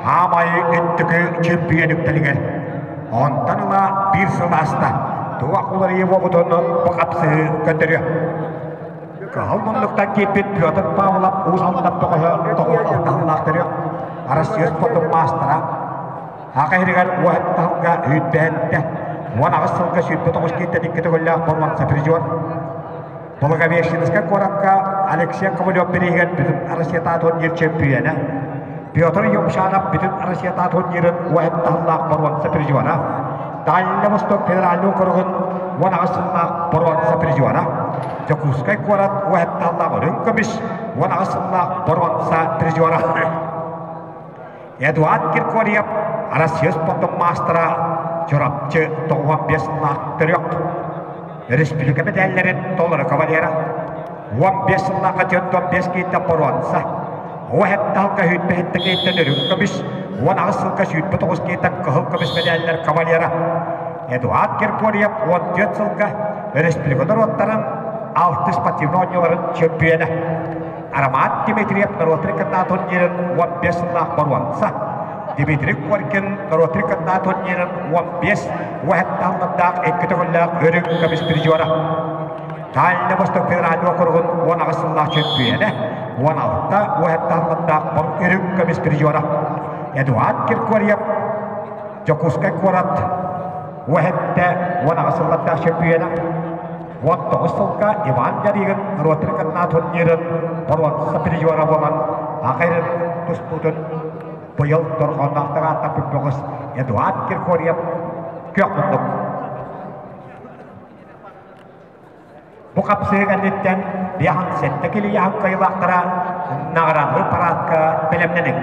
Хаамай өттүкү чөмпүйүөн үктэлигэр. Онтон ыла биир сыл ааста. Туох уларыйыы буолбутун бу хапсыһыы көрдөрүө. Кыһыл муннуктан киирбит Петр Павлов Уус Алдан бөҕөһө тоҕус алтаһыллаах төрүөх Арассыыйа спордун маастара. Аҕа иһигэр уоһат таһылга үүрбэһэттэ. 18 сылга 29 кииртэн икки төгүллээх боруонса призер. Благовещенскай куоракка Алексей Ковалев бирииһигэр бүтүн Россиятааҕы турнир чөмпүйүөнэ, Петр Юмшанов бүтүн Россиятааҕы турнирын уоһун таһымнаах боруонса призера, Дальний Восток федеральный округун 18 сыллаах боруонса призера, Дьокуускай куорат уоһун таһымнаах үрүҥ көмүс 18 сыллаах боруонса призера. Эдуард Киркорьев Россия спордун маастара Чурапчы 95 сыллаах төрүөх Республика мэдээллэрин толору кавалера 15 сыллаахха 45 киинтэн боруонса 17 сылга 27 киинтэн үрүҥ көмүс 18 сылга 29 киинтэн кыһыл көмүс мэдээллэр кавалера Эдуард Киркорьев 14 сылга республика норуоттарын алты спортивнай оонньууларын чөмпүйүөнэ Роман Дмитриев норуоттарын кытта турнирын 15 сыллаах боруонса, Дмитрий Коркин норуоттарын кытта турнирын 15 уоһаттаах аллардаах икки төгүллээх өрүҥ көмүс призера. Дальний Восток федеральный округун 18 сыллаах чөмпүйүөнэ, 16 уоһаттаах аллардаах үрүҥ көмүс призера. Эдуард Киркорьев Дьокуускай куорат уоһэтте 18 сыллардаах чөмпүйүөнэ. 19 сылга Иван Ярыгин норуоттарын кытта турнирын боруонса призера буолан аҕайрын тустуутун быйыл дорҕоонноохтук ааттаппыт бөҕөс Эдуард Киркорьев күөх муннук. Бу хапсыы кэнниттэн биэһэн сэттэ килийэһин кыайыылаахтара наҕараадалыыр параадка бэлэмнэниҥ.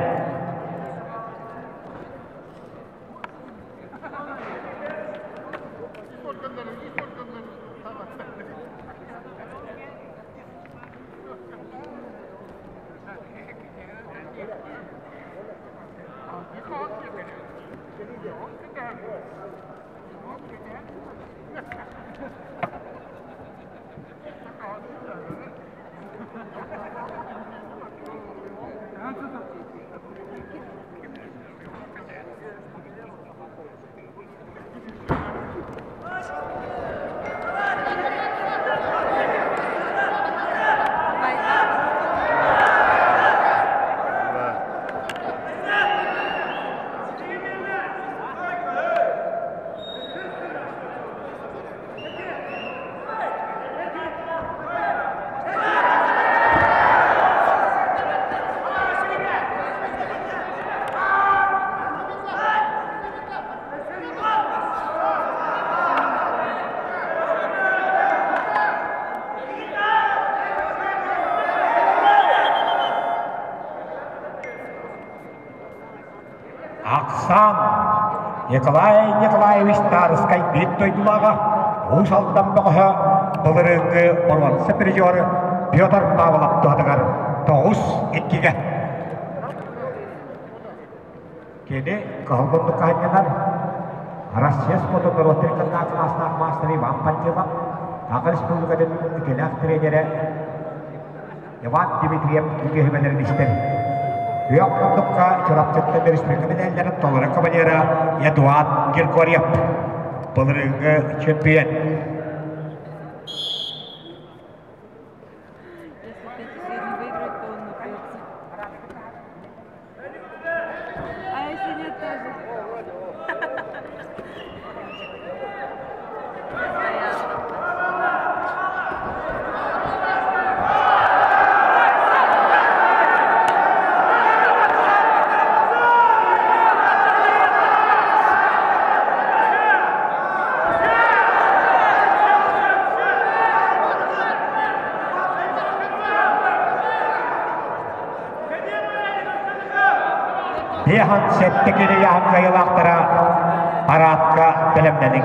Ахсаан Николай Николаевич Тарскай биир дойдулааҕа Уус Алдан бөҕөһө былырыыҥҥы боруонса призеры Петр Павлов туһатыгар 9-2-гэ Кини кыһыл муннукка анньанар Россия спордун норуоттарын кытта кылаастаах маастара Иван Пантелов, Саха Республикатын үтүөлээх тренерэ Иван Дмитриев үтүөһүмэлэрин истэр. Күөх муннукка Чурапчыттан республика мэдээллэрин толору кавалера Эдуард Григорьев, былырыыҥҥы чемпион. Если опять если не выиграет, то он напьется. А если нет, тоже. Постоянно. Биэһэн сэттэ кириэһин кыайыылаахтара параадка бэлэмнэниҥ.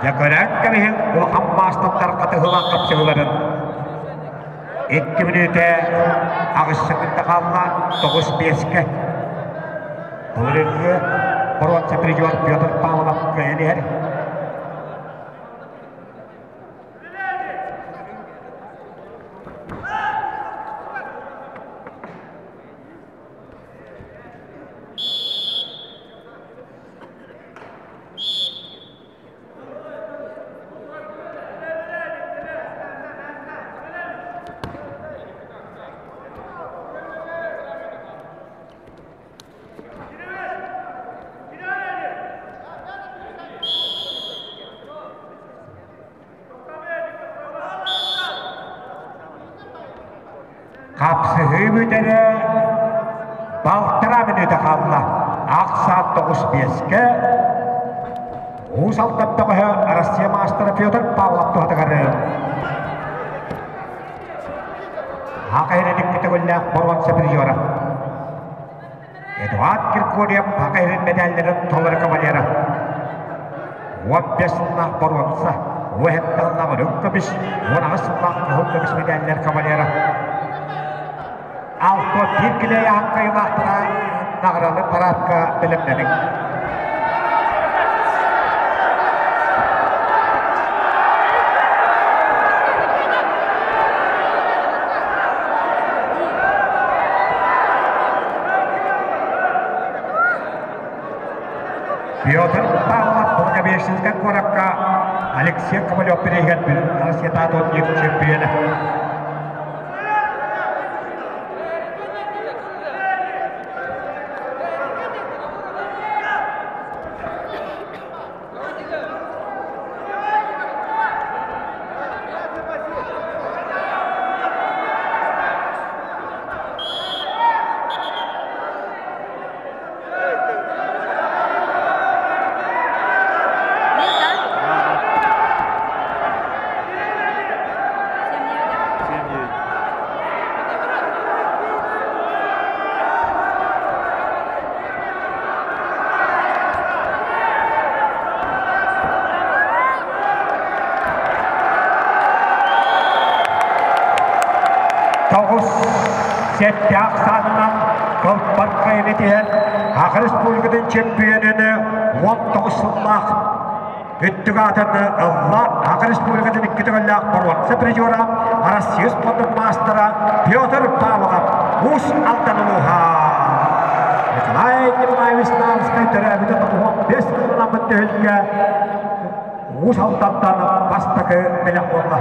Дьэ көрөн кэбиһиҥ улахан маастардар хатыһылаах хапсыһыыларын. Икки мүнүүтэ аҕыс секунда хаалла, 9 биэскэ. Былырыыҥҥы боруонса призер Петр Павлов кыайан иһэр. Хапсыһыы бүтэрэ балтараа мүнүүтэ хаалла. Ахсаан тоҕус биэскэ Уус Алдан бөҕөһө Россия маастара Петр Павлов туһатыгар Аха иһин икки боруонса призера. Эдуард Киркорьев Аха иһин медалларын толору кавалера. 15 сыллаах боруонса, 17 сыллаах үрүҥ көмүс, 18 сыллаах кыһыл көмүс медаллар кавалера. Алто биир килэйэ кыайыылаахтара наҕаралы параадка бэлэмнэниҥ. Петр Павлов Благовещенскай куоракка Алексей Ковалев бирииһигэр Бүтүн Россиятааҕы турнир чемпиона. Есть, да? 7-9, да? 7-9. Тоҕус сэттэ ахсаанынан кылбар кыайыыны тиһэн Саха Республикатын чемпионун 19 сыллаах үрдүк аатын ылла Саха Республикатын икки төгүллээх боруонса призера Россия спордун маастара Петр Павлов Уус Алдан улууһа. Николай Николаевич Намскай төрөөбүтэ 95 сылынан түһүлгэ Уус Алдантан бастакы бэлэх буолла.